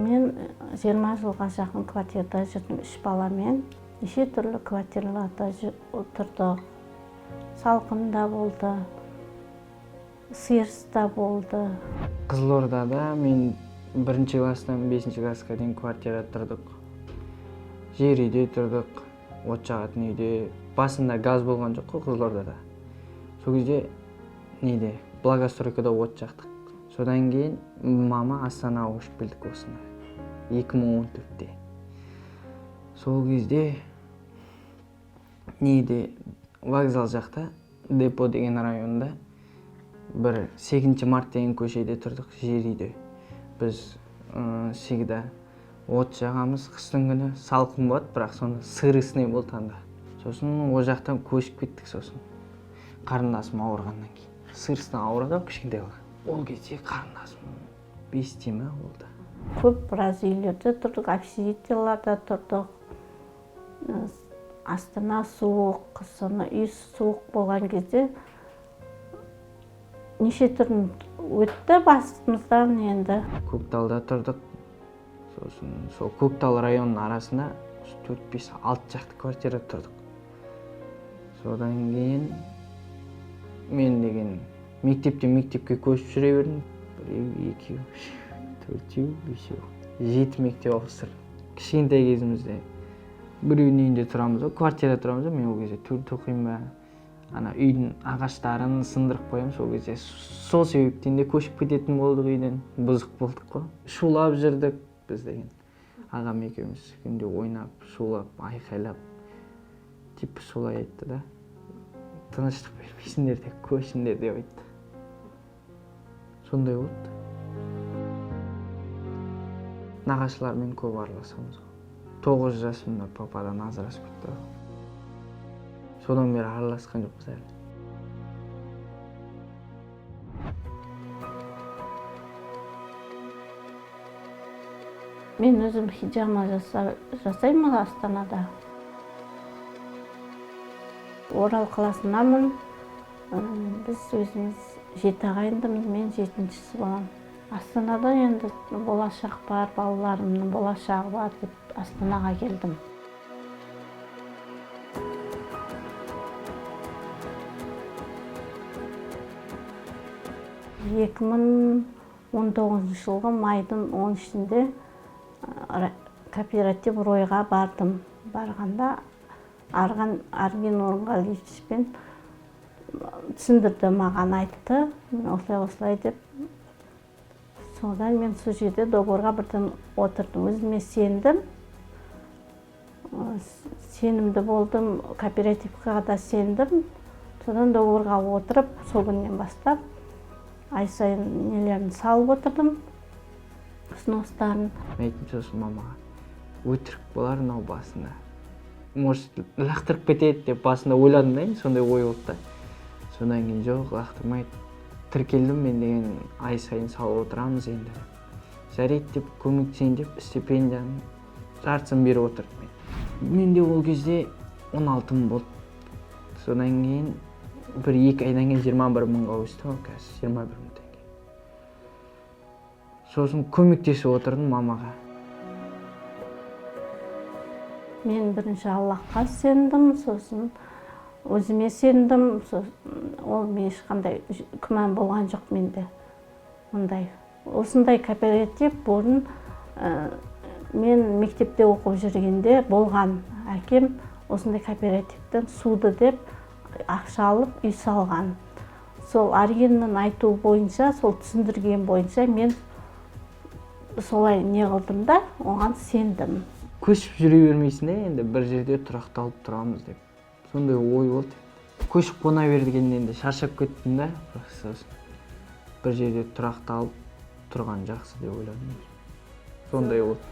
Мен 20 жылға жақын квартирада жүрдім, 3 баламен. Неше түрлі квартираларда отырдық. Салқын да болды, сиырс та болды. Қызылордада мен 1 класстан 5 классқа дейін квартирада тұрдық. Жер үйде тұрдық, от жағатын үйде. Басында газ болған жоқ қой Қызылордада. Сол кезде неде, благостройкада от жақтық. Содан кейін мама Астанаға көшіп келдік осында 2014-те. Сол кезде неде, вокзал жақта, депо деген районда бір 8 март деген көшеде тұрдық, жер үйде. Біз всегда от жағамыз, қыстың күні салқын болады, бірақ сонда сырысный болды анда. Сосын ол жақтан көшіп кеттік, сосын қарындасым ауырғаннан кейін. Сырыстан ауырады ғой кішкентай бала. Ол кезде қарындасым 5-те ме болды. Көп біраз үйлерде тұрдық, общежитиеларда тұрдық. Астана суық, соны үй суық болған кезде неше түрін өтті басымыздан енді. Көкталда тұрдық. Сосын сол Көктал районының арасында 4, 5, 6 жақты квартирада тұрдық. Содан кейін мен деген мектептен мектепке көшіп жүре бердім. 1, 2, 3, 4, 5, 7 мектеп ауыстырдым. Кішкентай кезімізде біреудің үйінде тұрамыз ғой, квартирада тұрамыз ғой. Мен ол кезде 4 оқимын ба, ана үйдің ағаштарын сындырып қоямын. Сол кезде сол себептен де көшіп кететін болдық үйден, бұзық болдық қой. Шулап жүрдік біз деген. Ағам екеуміз күнде ойнап, шулап, айқайлап, типа солай айтты да. Тыныштық бермейсіңдер деп, көшіңдер деп айтты. Сондай болды. Нағашылармен көп араласамыз ғой. 9 жасымда пападан ажырасып кетті. Содан бері араласқан жоқпыз әлі. Мен өзім хиджама жасаймын Астанада. Орал қаласынанмын. Біз өзіміз 7 ағайындымыз, мен 7-шісі боламын. Астанада енді болашақ бар, балаларымның болашағы бар деп Астанаға келдім. Екі мың он тоғызыншы жылғы майдың он үшінде кооператив Ройға бардым. Барғанда Арген Орынғалиевичпен түсіндірді, маған айтты, осылай осылай деп. Содан мен сол жерде договорға бірден отырдым. Өзіме сендім. Сенімді болдым, кооперативқа да сендім. Содан договорға отырып, сол күннен бастап ай сайын нелерін салып отырдым, ұсыныстарын. Мен айттым сосын мамаға, өтірік болар мынау басында. Может, лақтырып кетеді деп басында ойладым да, енді сондай ой болды да. Содан кейін жоқ, лақтырмайды. Тіркелдім мен деген, ай сайын салып отырамыз енді. Жарайды деп көмектесейін деп стипендияның жартысын беріп отырдым мен. Менде ол кезде 16 мың болды. Содан кейін бір екі айдан кейін 21 мыңға өсті ғой, қазір 21 мың теңге. Сосын көмектесіп отырдым мамаға. Мен бірінші Аллахқа сендім, сосын өзіме сендім, сосын ол мен ешқандай күмән болған жоқ менде. Ондай. Осындай кооператив бұрын мен мектепте оқып жүргенде болған. Әкем осындай кооперативтен суды деп ақша алып үй салған. Сол Аргеннің айтуы бойынша, сол түсіндірген бойынша мен солай не қылдым да, оған сендім. Көшіп жүре бермейсің де, енді бір жерде тұрақталып тұрамыз деп. Сондай ой болды. Көшіп қона бергеннен де шаршап кеттім да, сосын бір жерде тұрақталып тұрған жақсы деп ойладым. Сондай болды.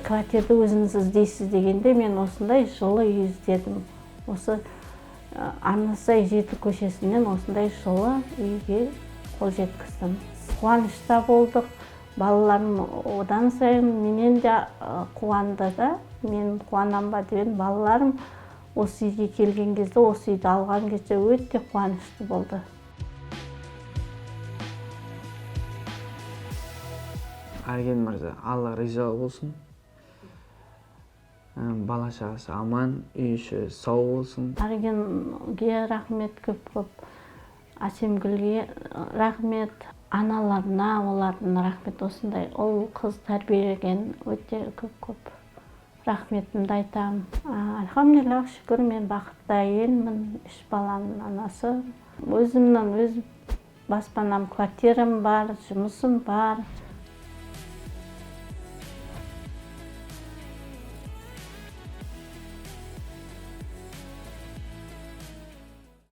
Квартирді өзіңіз іздейсіз дегенде мен осындай жылы үй іздедім. Осы Арнасай 7 көшесінен осындай жылы үйге қол жеткіздім. Қуанышта болдық. Балаларым одан сайын менен де қуанды да. Мен қуанам ба деген балаларым Осы үйге келген кезде, осы үйді алған кезде өте қуанышты болды. Арген мырза, Алла риза болсын. Бала шағасы аман, үй іші сау болсын. Аргенге рахмет көп-көп, Әсемгүлге рахмет, аналарына олардың рахмет. Осындай ұл қыз тәрбиелеген өте көп-көп рахметімді айтамын. Альхамдулиллах, шүкір, мен бақытты әйелмін, 3 баланың анасы. Өзімнің өз баспанам, квартирам бар, жұмысым бар.